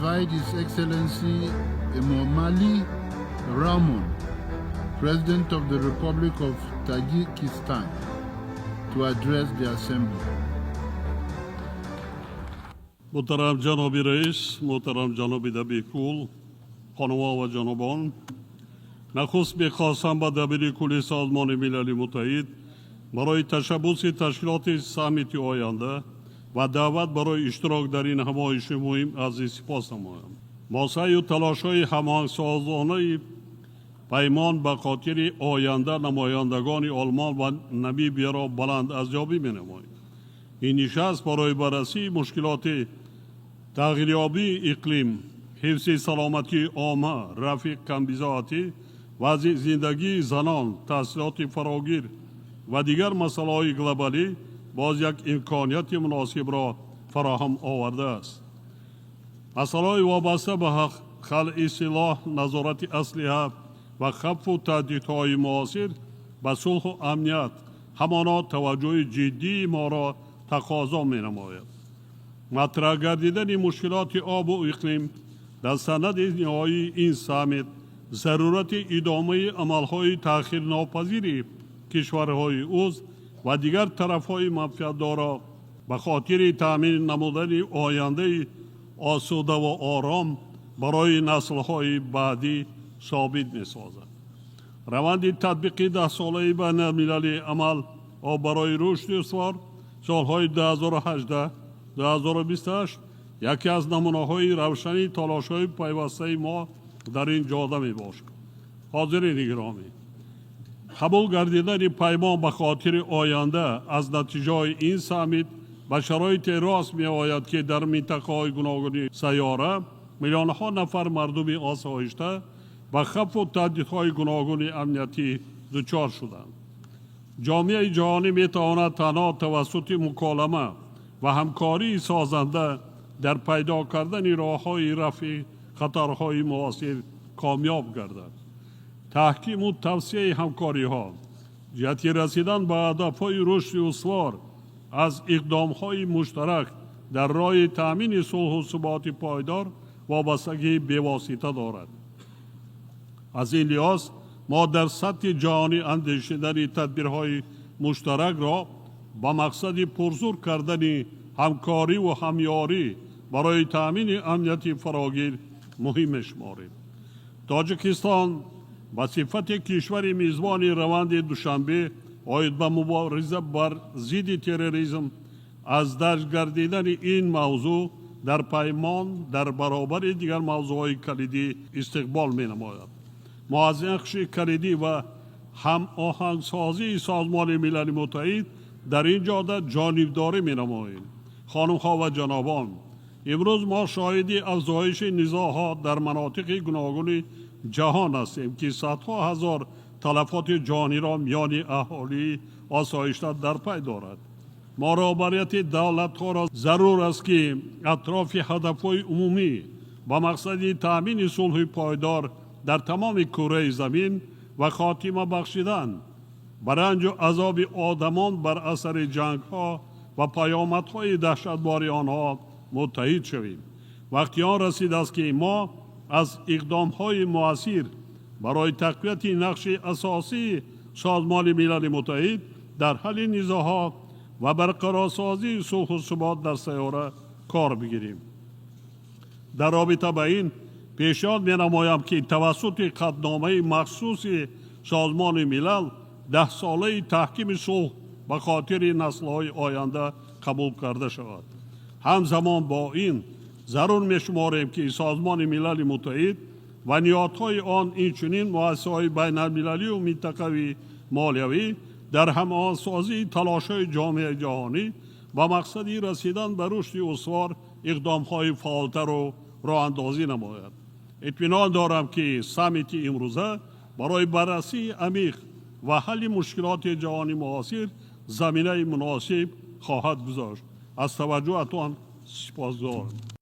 Invite His Excellency Emomali Rahmon, President of the Republic of Tajikistan, to address the Assembly. Муҳтарам ҷаноби раис, муҳтарам ҷаноби дабиркул, хонумҳо ва ҷанобон, нахуст мехостам ба дабири кулли Созмони Милали Муттаҳид барои ташаббуси ташкилоти саммити оянда ва даъват барои иштирок дар ин ҳамоиши муҳим арзи сипос намоям. Мо саъю талошҳои ҳамоҳангсозонаи паймон ба хотири оянда намояндагони Олмон ва Намибияро баланд арзёбӣ менамоем. Ин нишаст барои баррасии мушкилоти тағйирёбии иқлим, ҳифзи саломатии омма, рафъи камбизоатӣ, вазъи зиндагии занон, таҳсилоти фарогир ва дигар масъалаҳои глобалӣ боз як имконияти муносибро фароҳам овардааст. Масъалаҳои вобаста ба халъи силоҳ, назорати аслиҳа ва хавфу таҳдидҳои муосир ба сулҳу амният ҳамоно таваҷҷӯҳи ҷиддии моро тақозо менамояд. Матраҳ гардидани мушкилоти обу иқлим дар санади ниҳоии ин саммит зарурати идомаи амалҳои таъхирнопазири кишварҳои узв ва дигар тарафҳои манфиатдорро ба хотири таъмин намудани ояндаи осуда ва ором барои наслҳои баъдӣ собит месозад. Раванди татбиқи даҳсолаи байналмилалии амал об барои рушди устувор солҳои 2018 2028 яке аз намунаҳои равшани талошҳои пайвастаи мо дар ин ҷода мебошад. Ҳозирини гиромӣ, қабул гардидани паймон ба хотири оянда аз натиҷаҳои ин саммит ба шароите рост меояд, ки дар минтақаҳои гуногуни сайёра миллионҳо нафар мардуми осоишта ба хавфу таҳдидҳои гуногуни амниятӣ дучор шуданд. Ҷомеаи ҷаҳонӣ метавонад танҳо тавассути муколама ва ҳамкории созанда дар пайдо кардани роҳҳои рафъи хатарҳои муосир комёб гардад. Таҳкиму тавсеаи ҳамкориҳо ҷиҳати расидан ба ҳадафҳои рушди устувор аз иқдомҳои муштарак дар роҳи таъмини сулҳу суботи пойдор вобастагии бевосита дорад. Аз ин лиҳоз мо дар сатҳи ҷаҳонӣ андешидани тадбирҳои муштаракро ба мақсади пурзур кардани ҳамкориву ҳамёрӣ барои таъмини амнияти фарогир муҳим мешуморем. Тоҷикистон ба сифати кишвари мизбони раванди Душанбе оид ба мубориза бар зидди терроризм аз дарҷ гардидани ин мавзӯъ дар паймон дар баробари дигар мавзӯъҳои калидӣ истиқбол менамояд. Мо аз нақши калидӣ ва ҳамоҳангсозии Созмони Милали Муттаҳид дар ин ҷода ҷонибдорӣ менамоем. Хонумҳо ва ҷанобон, имрӯз мо шоҳиди афзоиши низоъҳо дар манотиқи гуногуни ҷаҳон ҳастем, ки садҳо ҳазор талафоти ҷониро миёни аҳолии осоишта дар пай дорад. Мо роҳбарияти давлатҳоро зарур аст, ки атрофи ҳадафҳои умумӣ ба мақсади таъмини сулҳи пойдор дар тамоми кураи замин ва хотима бахшидан ба ранҷу азоби одамон бар асари ҷангҳо ва паёмадҳои даҳшатбори онҳо муттаҳид шавем. Вақти он расидааст, ки мо аз иқдомҳои муассир барои тақвияти нақши асосии Созмони Милали Муттаҳид дар ҳалли низоъҳо ва барқарорсозии сулҳу субот дар сайёра кор бигирем. Дар робита ба ин пешниҳод менамоям, ки тавассути қатъномаи махсуси Созмони Милал даҳсолаи таҳкими сулҳ ба хотири наслҳои оянда қабул карда шавад. Ҳамзамон бо ин зарур мешуморем, ки Созмони Милали Муттаҳид ва ниҳодҳои он, инчунин муассисаҳои байналмилалию минтақавии молиявӣ дар ҳамоҳангсозии талошҳои ҷомеаи ҷаҳонӣ ба мақсади расидан ба рушди устувор иқдомҳои фаъолтарро роҳандозӣ намояд. Итминон дорам, ки саммити имрӯза барои баррасии амиқ ва ҳалли мушкилоти ҷаҳони муосир заминаи муносиб хоҳад гузошт. Аз таваҷҷӯҳатон сипосгузорам.